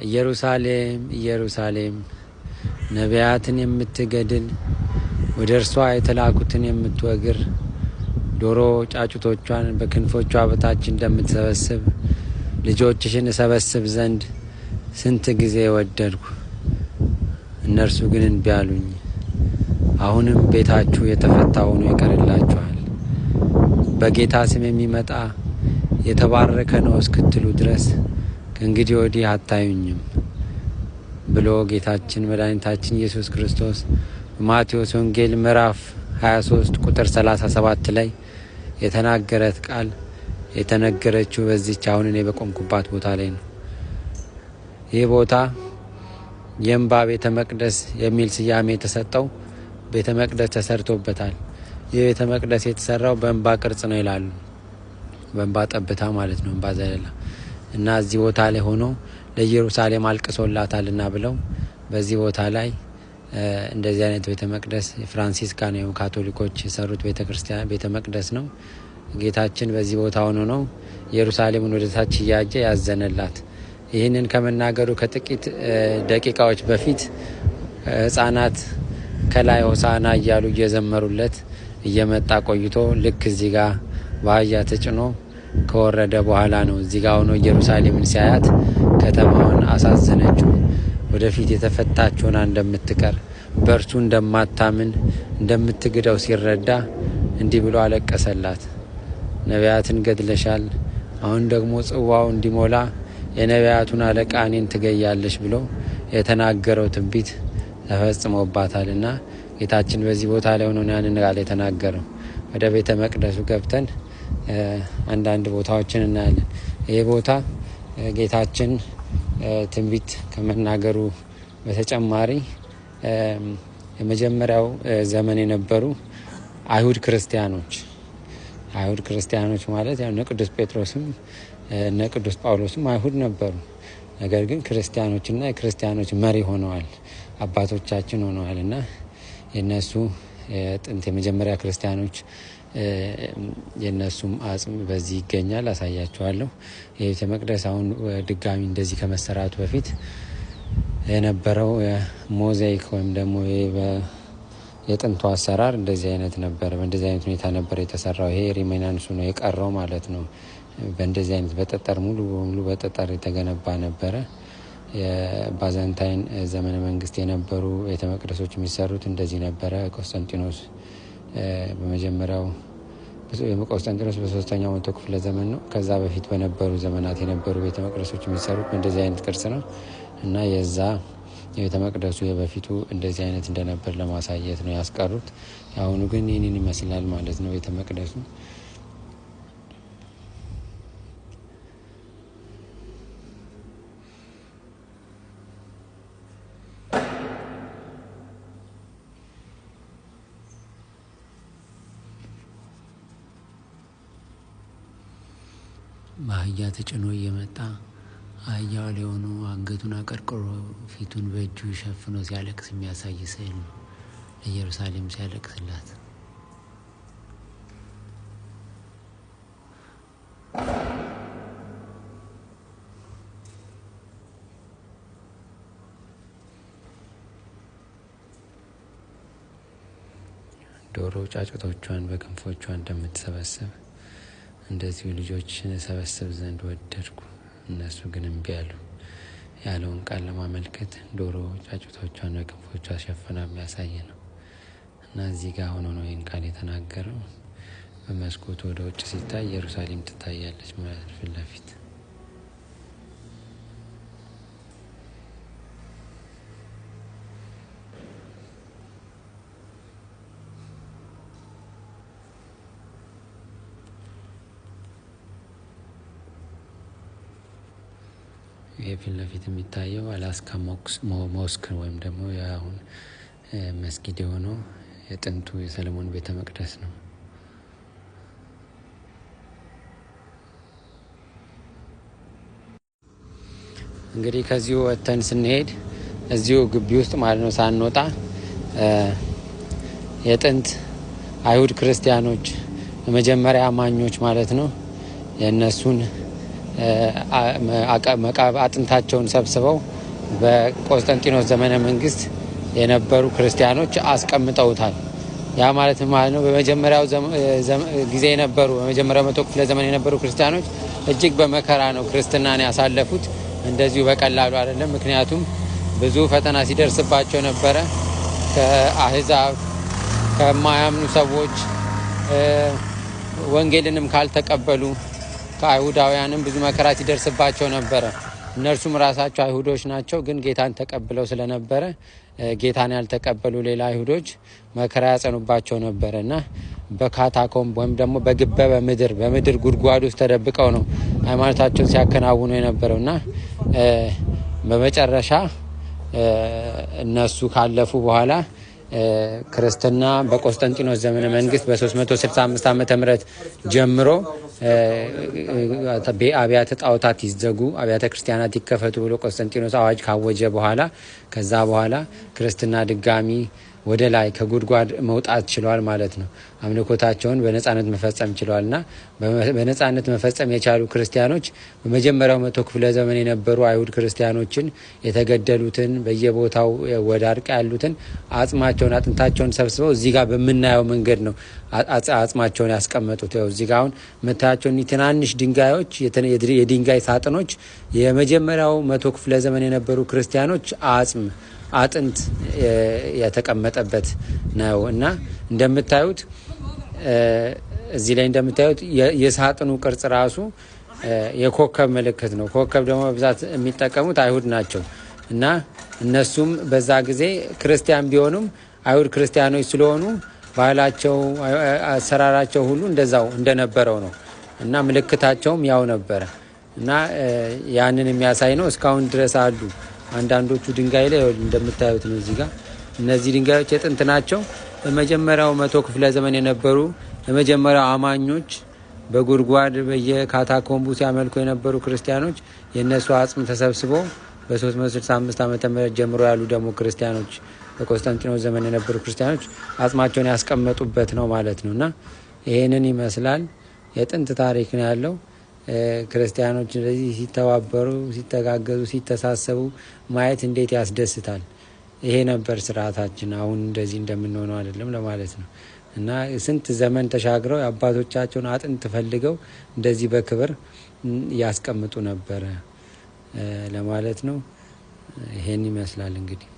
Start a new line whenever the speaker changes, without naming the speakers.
ኢየሩሳሌም ኢየሩሳሌም ነቢያትን የምትገድል ወደ እርሷ የተላኩትን የምትወግር ዶሮ ጫጩቶቿን በክንፎቿ በታች እንደምትሰበስብ ልጆችሽን እሰበስብ ዘንድ ስንት ጊዜ ወደድኩ፣ እነርሱ ግን እንቢ አሉኝ። አሁንም ቤታችሁ የተፈታ ሆኖ ይቀርላችኋል። በጌታ ስም የሚመጣ የተባረከ ነው እስክትሉ ድረስ ከእንግዲህ ወዲህ አታዩኝም ብሎ ጌታችን መድኃኒታችን ኢየሱስ ክርስቶስ በማቴዎስ ወንጌል ምዕራፍ 23 ቁጥር 37 ላይ የተናገረት ቃል የተነገረችው በዚች አሁን እኔ በቆምኩባት ቦታ ላይ ነው። ይህ ቦታ የእምባ ቤተ መቅደስ የሚል ስያሜ የተሰጠው ቤተ መቅደስ ተሰርቶበታል። ይህ ቤተ መቅደስ የተሰራው በእምባ ቅርጽ ነው ይላሉ። በእምባ ጠብታ ማለት ነው፣ እምባ ዘለላ እና እዚህ ቦታ ላይ ሆኖ ለኢየሩሳሌም አልቅሶላታልና ብለው በዚህ ቦታ ላይ እንደዚህ አይነት ቤተ መቅደስ ፍራንሲስካን ወይም ካቶሊኮች የሰሩት ቤተ ክርስቲያን ቤተ መቅደስ ነው። ጌታችን በዚህ ቦታ ሆኖ ነው ኢየሩሳሌምን ወደ ታች እያየ ያዘነላት። ይህንን ከመናገሩ ከጥቂት ደቂቃዎች በፊት ሕጻናት ከላይ ሆሳዕና እያሉ እየዘመሩለት እየመጣ ቆይቶ ልክ እዚህ ጋር በአህያ ተጭኖ ከወረደ በኋላ ነው እዚህ ጋር ሆኖ ኢየሩሳሌምን ሲያያት ከተማውን አሳዘነችው። ወደፊት የተፈታች ሆና እንደምትቀር በእርሱ እንደማታምን እንደምትግደው ሲረዳ እንዲህ ብሎ አለቀሰላት። ነቢያትን ገድለሻል፣ አሁን ደግሞ ጽዋው እንዲሞላ የነቢያቱን አለቃ እኔን ትገያለሽ ብሎ የተናገረው ትንቢት ተፈጽሞባታልና ጌታችን በዚህ ቦታ ላይ ሆኖ ያንን ቃል የተናገረው። ወደ ቤተ መቅደሱ ገብተን አንዳንድ ቦታዎችን እናያለን። ይህ ቦታ ጌታችን ትንቢት ከመናገሩ በተጨማሪ የመጀመሪያው ዘመን የነበሩ አይሁድ ክርስቲያኖች አይሁድ ክርስቲያኖች ማለት ያው እነ ቅዱስ ጴጥሮስም እነ ቅዱስ ጳውሎስም አይሁድ ነበሩ። ነገር ግን ክርስቲያኖችና የክርስቲያኖች መሪ ሆነዋል፣ አባቶቻችን ሆነዋል እና የነሱ የጥንት የመጀመሪያ ክርስቲያኖች የእነሱም አጽም በዚህ ይገኛል። አሳያችኋለሁ። የቤተ መቅደስ አሁን ድጋሚ እንደዚህ ከመሰራቱ በፊት የነበረው ሞዛይክ ወይም ደግሞ የጥንቱ አሰራር እንደዚህ አይነት ነበር። በእንደዚህ አይነት ሁኔታ ነበር የተሰራው። ይሄ remnants ኡ ነው የቀረው ማለት ነው። በእንደዚህ አይነት በጠጠር ሙሉ በሙሉ በጠጠር የተገነባ ነበረ። የባዛንታይን ዘመነ መንግስት የነበሩ ቤተ መቅደሶች የሚሰሩት እንደዚህ ነበረ። ቆስጠንጢኖስ በመጀመሪያው ቆስጠንጢኖስ በ3ኛው መቶ ክፍለ ዘመን ነው። ከዛ በፊት በነበሩ ዘመናት የነበሩ ቤተ መቅደሶች የሚሰሩት በእንደዚህ አይነት ቅርጽ ነው እና የዛ የቤተ መቅደሱ የበፊቱ እንደዚህ አይነት እንደነበር ለማሳየት ነው ያስቀሩት። የአሁኑ ግን ይህንን ይመስላል ማለት ነው ቤተ መቅደሱ። በአህያ ተጭኖ እየመጣ አህያው ላይ ሆኖ አንገቱን አቀርቅሮ ፊቱን በእጁ ሸፍኖ ሲያለቅስ የሚያሳይ ስዕል ነው። ለኢየሩሳሌም ሲያለቅስላት ዶሮ ጫጩቶቿን በክንፎቿ እንደምትሰበስብ እንደዚሁ ልጆችን እሰበስብ ዘንድ ወደድኩ፣ እነሱ ግን እምቢ አሉ ያለውን ቃል ለማመልከት ዶሮ ጫጩቶቿን በክንፎቿ ሸፍና የሚያሳይ ነው እና እዚህ ጋር ሆኖ ነው ይህን ቃል የተናገረው። በመስኮቱ ወደ ውጭ ሲታይ ኢየሩሳሌም ትታያለች ማለት ነው ፊት ለፊት። ይህ ፊት ለፊት የሚታየው አላስካ mosque ወይም ደግሞ የአሁን መስጊድ የሆነው የጥንቱ የሰለሞን ቤተ መቅደስ ነው። እንግዲህ ከዚሁ ወጥተን ስንሄድ እዚሁ ግቢ ውስጥ ማለት ነው ሳንወጣ የጥንት አይሁድ ክርስቲያኖች የመጀመሪያ አማኞች ማለት ነው የእነሱን አጥንታቸውን ሰብስበው በቆስጠንጢኖስ ዘመነ መንግስት የነበሩ ክርስቲያኖች አስቀምጠውታል። ያ ማለት ማለት ነው በመጀመሪያው ጊዜ የነበሩ፣ በመጀመሪያው መቶ ክፍለ ዘመን የነበሩ ክርስቲያኖች እጅግ በመከራ ነው ክርስትናን ያሳለፉት። እንደዚሁ በቀላሉ አይደለም። ምክንያቱም ብዙ ፈተና ሲደርስባቸው ነበረ ከአህዛብ፣ ከማያምኑ ሰዎች፣ ወንጌልንም ካልተቀበሉ ከአይሁዳውያንም ብዙ መከራ ሲደርስባቸው ነበረ። እነርሱም ራሳቸው አይሁዶች ናቸው፣ ግን ጌታን ተቀብለው ስለነበረ ጌታን ያልተቀበሉ ሌላ አይሁዶች መከራ ያጸኑባቸው ነበረ እና በካታኮምብ ወይም ደግሞ በግበበ ምድር፣ በምድር ጉድጓድ ውስጥ ተደብቀው ነው ሃይማኖታቸውን ሲያከናውኑ የነበረው። እና በመጨረሻ እነሱ ካለፉ በኋላ ክርስትና በቆስጠንጢኖስ ዘመነ መንግስት በ365 ዓ.ም. ጀምሮ አብያተ ጣዖታት ይዘጉ፣ አብያተ ክርስቲያናት ይከፈቱ ብሎ ቆስጠንጢኖስ አዋጅ ካወጀ በኋላ፣ ከዛ በኋላ ክርስትና ድጋሚ ወደ ላይ ከጉድጓድ መውጣት ችሏል ማለት ነው። አምልኮታቸውን በነጻነት መፈጸም ችለዋል። እና በነጻነት መፈጸም የቻሉ ክርስቲያኖች በመጀመሪያው መቶ ክፍለ ዘመን የነበሩ አይሁድ ክርስቲያኖችን የተገደሉትን፣ በየቦታው ወዳድቀው ያሉትን አጽማቸውን፣ አጥንታቸውን ሰብስበው እዚህ ጋር በምናየው መንገድ ነው አጽማቸውን ያስቀመጡት። ያው እዚህ ጋር አሁን የምታያቸው ትናንሽ ድንጋዮች፣ የድንጋይ ሳጥኖች የመጀመሪያው መቶ ክፍለ ዘመን የነበሩ ክርስቲያኖች አጽም፣ አጥንት የተቀመጠበት ነው። እና እንደምታዩት፣ እዚህ ላይ እንደምታዩት የሳጥኑ ቅርጽ ራሱ የኮከብ ምልክት ነው። ኮከብ ደግሞ በብዛት የሚጠቀሙት አይሁድ ናቸው። እና እነሱም በዛ ጊዜ ክርስቲያን ቢሆኑም አይሁድ ክርስቲያኖች ስለሆኑ ባህላቸው፣ አሰራራቸው ሁሉ እንደዛው እንደነበረው ነው እና ምልክታቸውም ያው ነበረ እና ያንን የሚያሳይ ነው። እስካሁን ድረስ አሉ። አንዳንዶቹ ድንጋይ ላይ እንደምታዩት ነው። እዚህ ጋር እነዚህ ድንጋዮች የጥንት ናቸው። በመጀመሪያው መቶ ክፍለ ዘመን የነበሩ የመጀመሪያው አማኞች፣ በጉድጓድ በየካታኮምቡ ሲያመልኩ የነበሩ ክርስቲያኖች የእነሱ አጽም ተሰብስቦ በ365 ዓ.ም. ጀምሮ ያሉ ደግሞ ክርስቲያኖች፣ በቆስጠንጢኖስ ዘመን የነበሩ ክርስቲያኖች አጽማቸውን ያስቀመጡበት ነው ማለት ነው። እና ይሄንን ይመስላል። የጥንት ታሪክ ነው ያለው። ክርስቲያኖች እንደዚህ ሲተባበሩ፣ ሲተጋገዙ፣ ሲተሳሰቡ ማየት እንዴት ያስደስታል። ይሄ ነበር ስርዓታችን። አሁን እንደዚህ እንደምንሆነው አይደለም ለማለት ነው። እና ስንት ዘመን ተሻግረው የአባቶቻቸውን አጥንት ፈልገው እንደዚህ በክብር ያስቀምጡ ነበረ ለማለት ነው። ይሄን ይመስላል እንግዲህ።